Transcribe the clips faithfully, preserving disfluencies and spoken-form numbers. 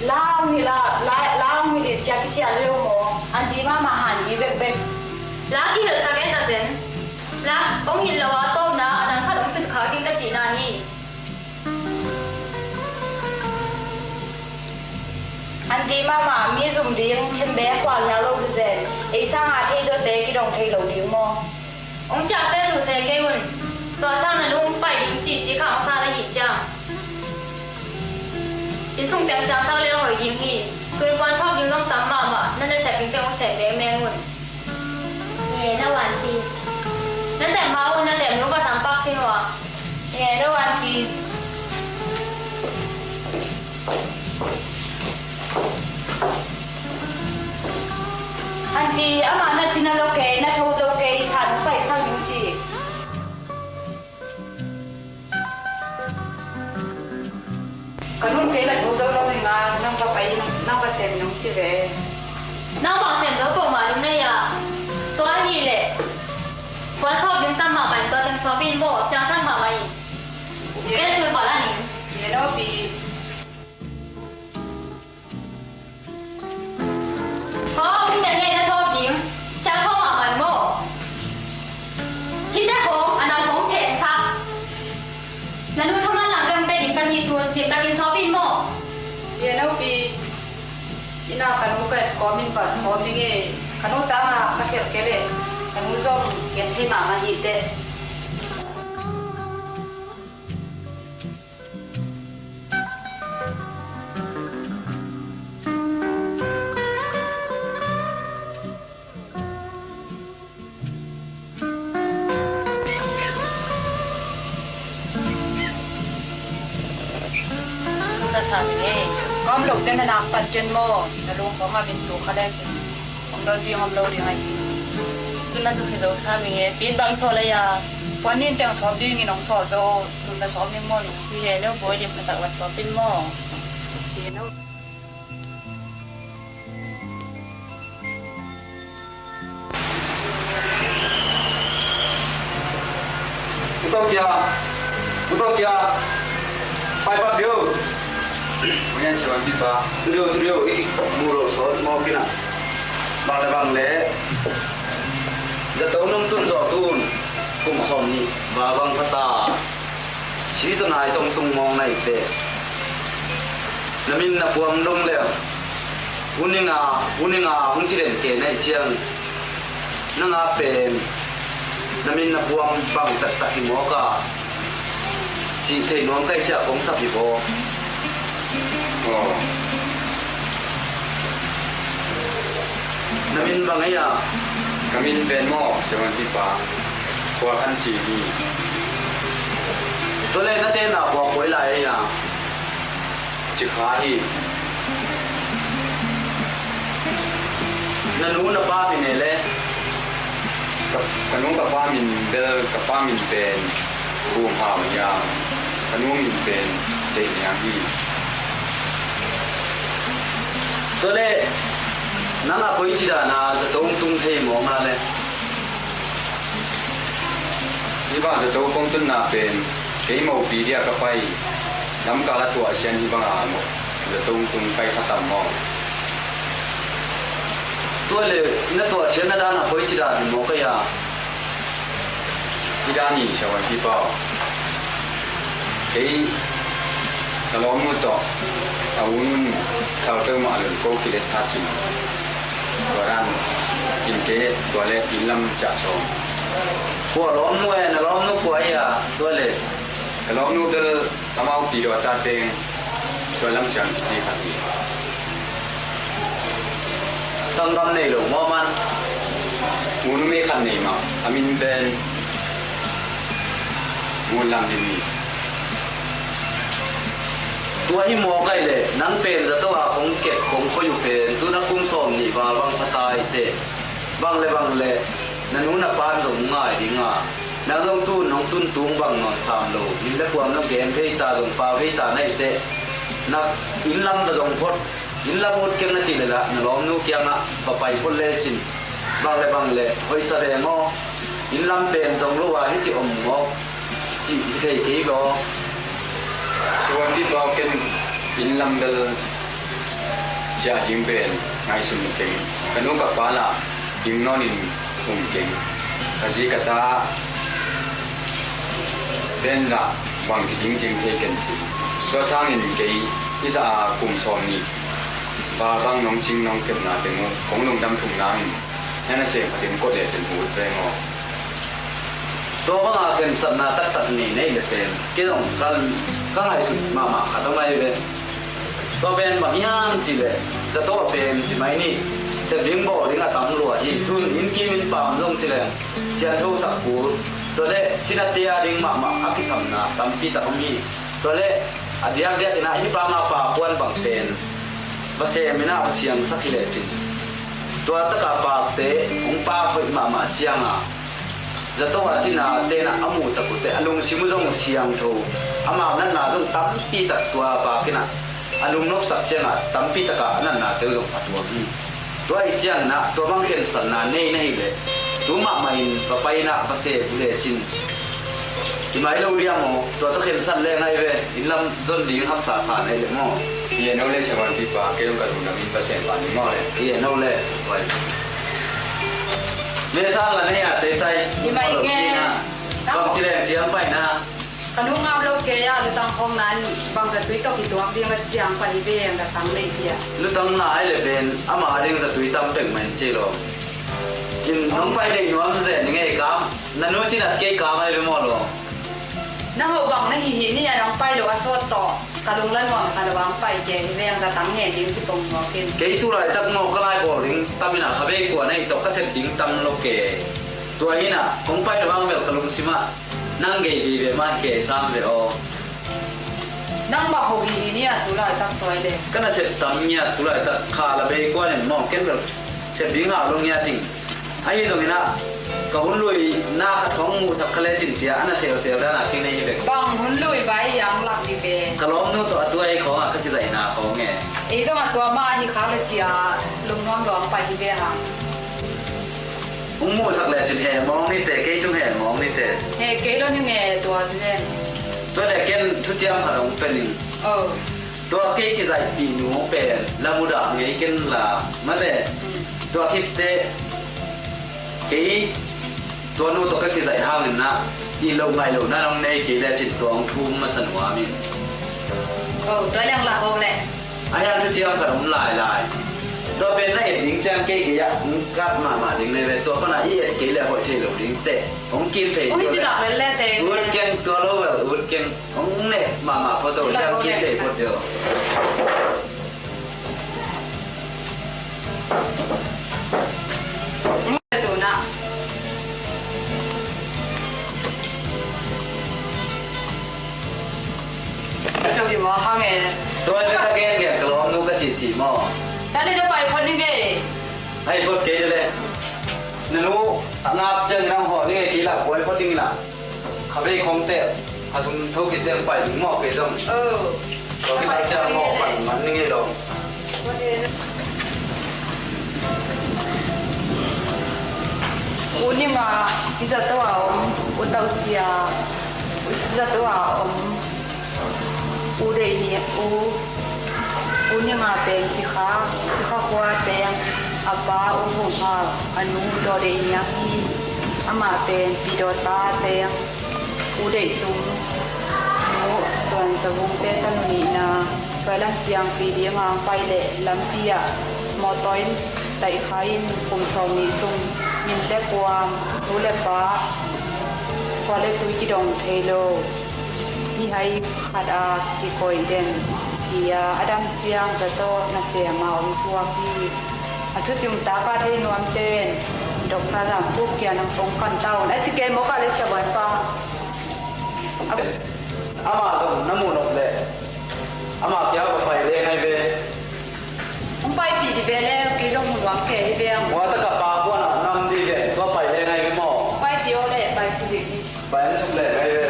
Lau ni la, la, lau ni li ciak ciak leu maw. Anti mahmah han ni bekbek. La kihilhsak en ta zen. La, hong hilh lo a tawpna a dang khat hong tun kha ding ka cihna hi. Anti mahmah mi zum ding thembe khual hiau lo zezen. Ei sanga thei zawte kidong thei lo ding maw. Hong ciak se zu se kei un. Tua sang na nu hong pai ding ci si kha hong sa na hi ciang. Inn sung teng siangsak leng hoih ding hi. Tun puan sawp ding zong tam mahmah, na nasep ding teng hong sem mengmeng un. Nge na wanci. Nasep ma un, nasep nu pasang pak sin uh a. Nge na wanci. Anti, amah na cina lo kei, na tho zo kei, san hong pai sang ding ci. Ka nun kei la thu zo lo hi nga, nang va pai, nang va sem nong ci ve. Nang va sem zo peuhmah ding na hi a. Tua hi leh puan sawp ding tam mahmah in, tua teng sawp in maw, siangsak mahmah in. Kei tui pah la ning. Ye no pi. Hong, hong deng hei na sawp ding. Siang khawng a man maw. Hih te hong, a nang hong thengsak. Na nu thaman lang deng pe ding kan hi tun, limtakin sawp in maw. Ye no pi. Ina ka nu ka et kawmin va sawp ding e. Ka nu tanga ka khelh kei leh ka nu zong gen thei mahmah hi teh. Sum na sa ming ei. Ka om lote na nak pan ken maw, na lung kong a min tu kha le cin. Om lo ding, om lo ding ahi. Sum na tu khi zo sa ming ei. Pin bang sawl ei a. Puan nin teng sawp ding in hong sawl zo. Sum na sawp ning maw ni. Hi he no boy lim phatak la sawp in maw. Hi he no. Uto cia, uto cia, pai pap dio. Uyan siwan pipa, dio, dio, i mu lo sawt maw kina. Bang le bang le. Zato nong tun zo tun. Kum sawm nih, ba bang pha ta. Si tawh nai tong tung mawng na hi teh. Na min na puam dong leh. Uninga, uninga, hong ci den kei na hi ciang. Nanga pen. Na min na puam bang taktak hi mawk a. Cih thei nuam ka hi ciah kong sap hi baw. Aw. Na min bang ei a? Ka min pen maw, Siavuanpipa. Khua Khan Si hi. Tua leh na tenna khua koi lai ei a? Cikha hi. Na nu na pa min ei leh? Ka, ka nu ka pa min bel, ka pa min pen Vum Hau hi a, ka nu min pen Deih Niang hi. Tua leh nang a koici dana zato hong tung thei mawk na leh? Hih bang zato kong tunna pen kei mopi dia ka pai, lamkal a tuahsian hih banga zato hong tung pai kha tam maw? Tua leh na tuahsiatna dana koici dan hi mawk ei a? Hih dan hi, Siavuanpipa aw. Kei ka lawmnu tawh a u nun thal peuhmah lun ko kilet kha sin. Tua dan in kei tua leh inn lam ciah sawm. Kua lawmnu e, na lawmnu kua hi a? Tua leh ka lawmnu bel amau pi dawh ta teng suai lam ciang kici khat hi. Sanggam nei lo maw man? U numei khat nei mah, a min pen Ngun Lam Lim hi. Tua hi mawk ei leh nang pen zato a kong kep kong khoi uh pen tu na kum sawm nih val bang pha ta hi teh. Bang le bang le na nu na pan zong ngai ding a, nang zong tu nong tun tung bang nawn sam lo, inn le puam zong gen thei ta, zong pau thei ta na hi teh. Na inn lam na zong phot, inn lam ut keng na cih leh lah na lawmnu kiangah va pai phot le cin. Bang le bang le hoihsa veng aw. Inn lam pen zong lo a hih ci om maw? Cih hi thei kei baw. Suan dih baw. Inn lam bel ciah ding pen ngaihsun keng. Ka nu ka pa lah ding nawnin um keng. Ka zi ka ta pen lah bangci ding cing thei ken ci. Tua sangin kei i zah a kum sawm nih val bang nong cing nong kepna teng uh kong lungdam thuk nangin na nasem khatin kawh lecin ut veng aw. Tua banga khensatna taktak nei na hih leh pen kei zong ka, ka ngaihsut mahmah khat om ahi ve. Tua pen bang hiam cih leh zato a pen ci mai ni, sep ding bawl ding a tam lua hi. Tun inn kim inn pam zong ci leng siangtho sak kul, tua leh sinate a ding mahmah a kisamna tampi tak om hi. Tua leh a diakdiak in ah hih pa ama pa puan bang pen va sem in ah va siangsak hi lecin tua taka pakte hong pak hoih mahmah cianga zato a cina tenah a muhtak uh teh a lungsim uh zong siangtho, amau natna zong tampi tak tua pakinah a lungnopsak ciangah tampi takah a natnate uh zong a tuam hi. Tua ih cianginah tua bang khensatna nei na hih leh tu mahmah in va pai inah va sep uh lecin i mai lo liang aw. Tua tawh khensat leng ahi ve. Inn lam zon ding haksa sa na hih leh maw? I en no le siamanpipa kei zong ka lungdam in va sem pan ding maw le? I en no le. Mesa la na hia Teisai. I mai nge. Bang ci leng ciang pai na. Ka nu ngap lo kei a lutang khawng nan bang zatui tawh kituak ding a ciang pai hi ve ang ka tang lei cia. Lutang na ai le pen ama ding zatui tam pek man ci lo. In nong pai dei nuam zen ngei kam. Na nu cinat kei kam ai ve maw lo. Na hoh bang na hihih ni a nong pai lo a sawt tawh ka lungla nuam ka lo ang pai kei hi ve ang ka tang ngen ding ci pong nuam kin. Kei tu laitak maw ka lai bawl ding tam inah kha bei kua na hih tawh ka sep ding tam lo kei. Tua hinah kong pai lo ang bel ka lungsimah nang gei vive mah hi kei sam ve aw. Nangmah hoh hi hi ni a tu laitak tuai le. Ka na sep tam ngiat tu laitak kha la bei kuan in maw ken bel sep ding hau lo ngiat ding. Ahi zongin ah ka hun lui na khat hong muhsak kha lecin cia a na seuseu dan a kei nei hi bek. Bang hun lui bai yang lak hi ve. Ka lawmnu tawh a tuai khawngah ka kizaihna khawng e. Ei zong a tua mah ahi khak le cia lungnuam lawng pai hi ve hang. Hong muhsak lecin heh mawng nite, kei tung heh mawng nite. Heh kei lo ning e tua zen. Tua le ken thuciam khat hong pe ning. Oh. Tua kei kizaihpih nu pen la mudah ngei ken la mate. Mm. Tua khitte kei tua nu tawh ka kizaih hangin na i lo ngaih lo na nong nei kei lecin tua hong thum masa nuam in. Oh, tua leng la ho le. A hian thuciam khat om lailai. Tua pen na et ding ciang kei kei ah hong kat mahmah ding nei ve. Tua pana i et kei le hoih thei lo ding teh hong kim thei. Ui, ding ci lak lel le te. Ut keng tua lo vel ut keng hong neh mahmah photo hian kei thei phot deuh. Tuna. Ito hi mo hang e. Tua ka gen gen ka lawm nu ka ci ci maw. Tani na pai phot ni ngei. Ai phot kei le. Na nu a ngap ciang nang ho ni ngei kei la buai phot ding na. Kha vei khawngte a zum tho khit teng pai ding maw kei zong. Tua khit lai ciang maw pan man ning ei lo. U Ning a i zato a om, U Tau Cia i zato a om. U Deih Niang, U, U Ning a pen Cikha, Cikha khua teng, a pa U Hung Hau, a nu Daw Deih Niang hi. Amah pen Pi Daw Ta teng, U Deih Tum, nu Tuan Za Vung te tanu nihna, Suailam ciang Pi Ding a pai leh lampi ah mawtaw in taih kha in kum sawm nih sung min le kuam, nu le pa, khua le tui kidong thei lo. Mihai khat a kikoih den hi a, a dam ciang zato nasem a om suak hi. A thucium tak a thei nuam ten Doctor Lam Khup kiang nang kong kan ta un. A ci kei mawk a le sia buai pa. Amah zong na muh nop leh amah kiang va pai leng ai ve. Hong paipih dih ve le kei zong mu nuam kei hi ve ang. Tua takah pa kuan ah nam dih ve, tua pai leng ai ve maw? Paipih aw le pai su dih ni. Pai an suk leng ai ve.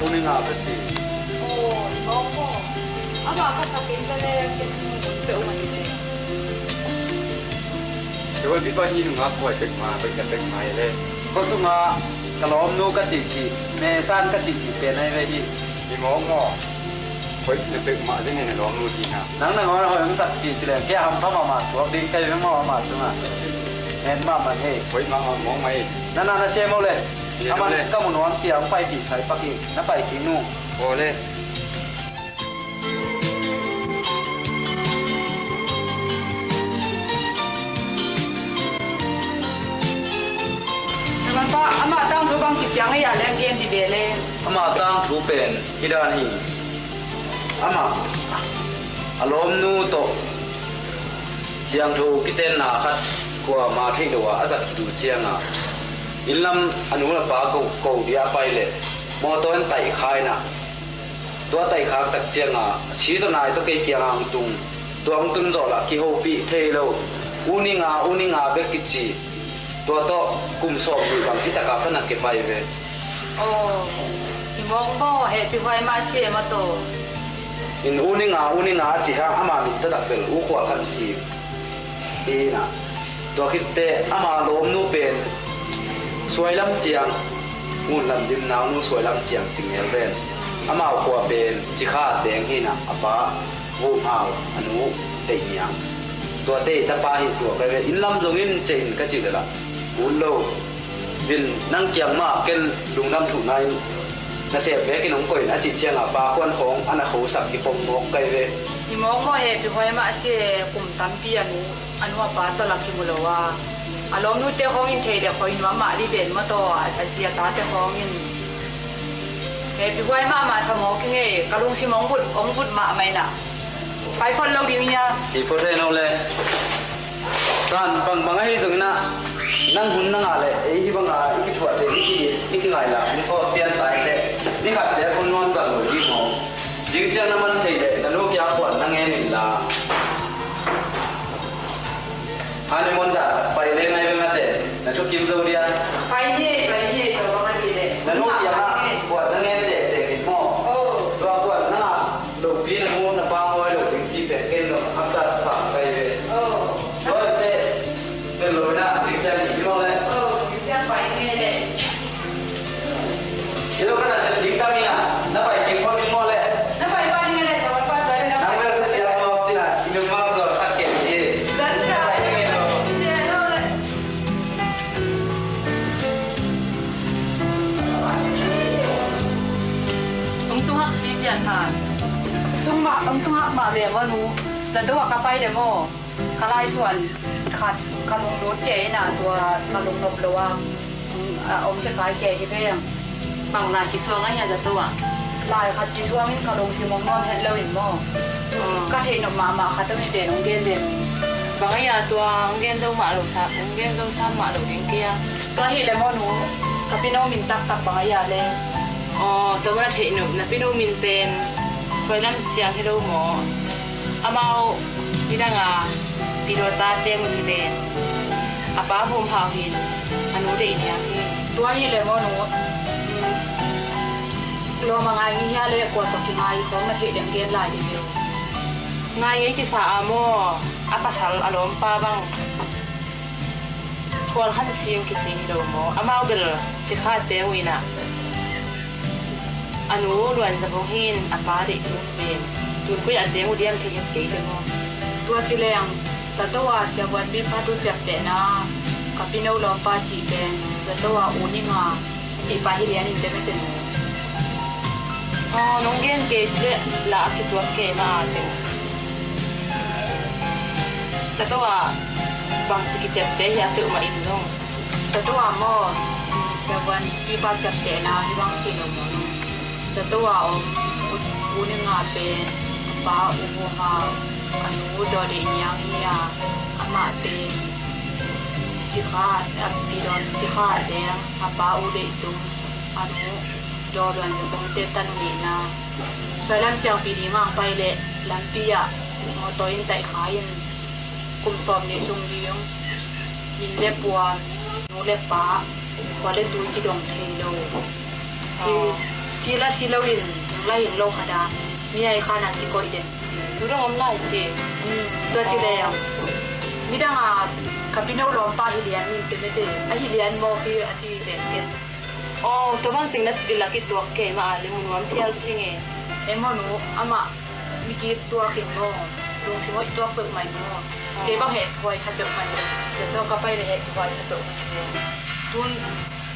U Ning a ka ci. Aw, i mawk maw? Amah ka sak in ka le, ken peuhmah hi le. Sihuai pi pa hi nungak kuai pek ma, pek ka pek ma hi le. Khuasungah ka lawmnu ka cihcih, mesan ka cihcih pen ahi ve hi. I mawk maw? Hoih na peuhmah ding hi na lawmnu hi na. Nang nangawn a hoih hong sakpih ci leng kei a hampha mahmah suak ding ka hi ve maw amah sungah. Hen mahmah hi. Hoih mahmah mawk mah hi. Na na na sia maw le. Sia maw le. Amah ka mu nuam ciang paipih sai pak hi. Na pai kik nu. Aw le. Amah tangthu bang ci ciang a hia leng gen dih ve le. Amah tangthu pen hih dan hi. Amah a lawmnu tawh siangtho kitenna khat kuamah theih lo a a zat khit uh ciangin inn lam a nu a pa ko ko dih a pai leh mawtaw in taih kha in ah, tua taih khak tak ciangin si tawh nai tawh kei kiangah hong tung. Tua hong tun zawh lah kihopih thei lo. U Ning a, U Ning a bek kici. Tua tawh kum sawm nih bang hi tak a ka na ke pai ve. Aw, i mawk maw, hehpih huai mah si e maw taw. In U Ning a, U Ning a a ci hang amah min taktak bel U Khua Khan Sim hi in ah. Tua khit teh ama lawmnu pen Suai Lam Ciang, Ngun Lam Dim naunu Suai Lam Ciang ci ngel ven. Amau khua pen Cikha teng hi in ah, a pa Vum Hau, a nu Teih Niang. Tuate i tapa hi tua ka ve. Inn lam zongin ciah in ka cih leh lah ut lo. Vin nang kiang mah ken lungdam thuhna in nasem bekin hong koih in a cih ciangin a pa khuan khawng a na khosak hi pong mawk ka hi ve. I mawk maw, hehpih huai mah si e, kum tampi a nu a nu a pa tawh lah kimu lo a, a lawmnute khawng in thei leh khoi nuam mah dih ven maw taw, a zi a tate khawng in. Hehpih huai mahmah sa mawk ing ei, ka lungsim hong vut, hong vut mahmah in ah. Pai phot lo ding hia? Hi phot hen aw le. San bangbang ahi zongin ah, nang hun na ngah leh ei hih banga i kithuahte i ki, i kingaih lah hong sawt pian ta in teh, ni khat bek hong nuamsa lo ding maw? Ding ciang na man theih leh na nu kiang kuan na ngen inla. Honeymoon dan khat pai leng nai beng a teh, na thukim zo dia. Pai ni, pai ni, tua bang a ti leh. Na nu kiangah kuan na ngen teh teh khin maw? Oh. Tua kuan na ngah lopi na mu na pa mawi lo ding ti pen ken lo hapta sa sa kai ve. Oh. Tua teh ken lo na ding ciang ni maw le. Oh, ding ciang pai ni le. Hello, ka nasep ding tam ing a, na pai ding phot ding maw le? Na pai pah ding a le, sa pai pah ding a le, na pai. Nang bel ka siam mawk cin a, i nung mawk zaw sak kei hi. Dan ka. Na pai ding a lo. Hong tung hak si cia sa. Tung mah, hong tung hak mah ve maw nu. Zato a ka pai de maw. Ka laisuan khat ka lunglut kei in a, tua ka lungnop lo a, a om te kai kei hi veng. Bang lai kisuang a hia zato ah? Lai khat kisuang in ka lungsim hong nuam het lo in maw. Oh. Ka theihnop mahmah khat om hi ven, hong gen den. Bang a hia tua hong gen zo mah lo sa, hong gen zo sam mah lo ding kei a. Tua hi le maw nu, ka pino min taktak bang a hia le? Aw, tua bang a theihnop, na pino min pen Suai Lam Ciang hi lo maw? Amau hi dang a, Pi Dawta teng uh hi ven. A pa Vum Hau hin, a nu Deih Niang hi. Tua hi le maw nu, lawm a ngai hi hia le kua tawh kingai khawng na theih leng gen lai ding hi lo. Ngai ngei kisa a maw, a pasal a lawmpa bang. Khual Khan Sim kici hi lo maw? Amau bel Cikha teng uh in a, a nu Luan Za Bung hin a pa Deih Tung pen. Tun koi a teng uh diam thei het kei te maw? Tua ci leng, zato a Sia Buan Pi Pa tu ciaptehna, ka pino lawmpa cih pen zato a U Ning a cih pa hi lian in te mete nu. Aw, nong gen kei leh la a kituak kei mah a teng. Zato ah bangci kiciapteh hi a peuhmah in zong. Zato ah maw, Sia Buan Pi Pa ciaptehna hi bang ci lo maw? Zato ah om U, U Ning a pen a pa U Vum Hau, a nu Daw Deih Niang hi a, amah pen Cikha, a pi Daw Cikha teng, a pa U Deih Tung, a nu Daw Luan Za Bung te tanu nihna. Suai Lam Ciang pi ding a hong pai leh lampi ah mawtaw in taih kha in kum sawm nih sung ding inn le puan, nu le pa, khua le tui kidong thei lo. Ki, aw, Ci la ci lo in, nang la hing lo khat a, mi a i khan a kikoih den. Tu dong om lai ci. Hmm, tua ci leng, midang a ka pino lawmpa hi lian in, te mete, a hi lian maw hi a ci leng ken. Aw, tua bang ting na ci lak i tuak kei mah a le, mu nuam phial sing e. E maw nu, amah mi kip tuak in maw, lungsim hoih tuak peuhmah in maw. Kei bang hehphuai sa peuhmah in, tua ka pai le hehphuai sa peuhmah in. Tun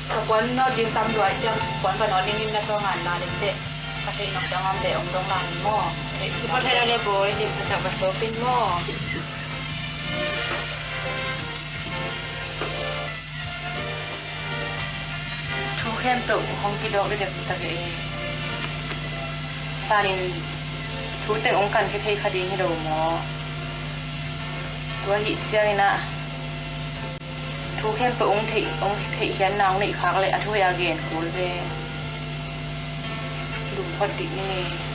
ka puan nawt ding tam lua ciang, puan ka nawt ding in na tua ngan la ding teh. Ka theih nop dang am le ong dong la in maw. Ka theih nop dang le bawi, lim ka tak ka sawp in maw. Thu khempeuh hong kidawk deuh tak e. Sanin thu teng hong kan khia thei kha ding hi lo maw? Tua hi ciangin ah thu khempeuh hong theih, hong theih khiatna hong neih khak leh a thu hi a gen kul ve. Lum phot dik ni.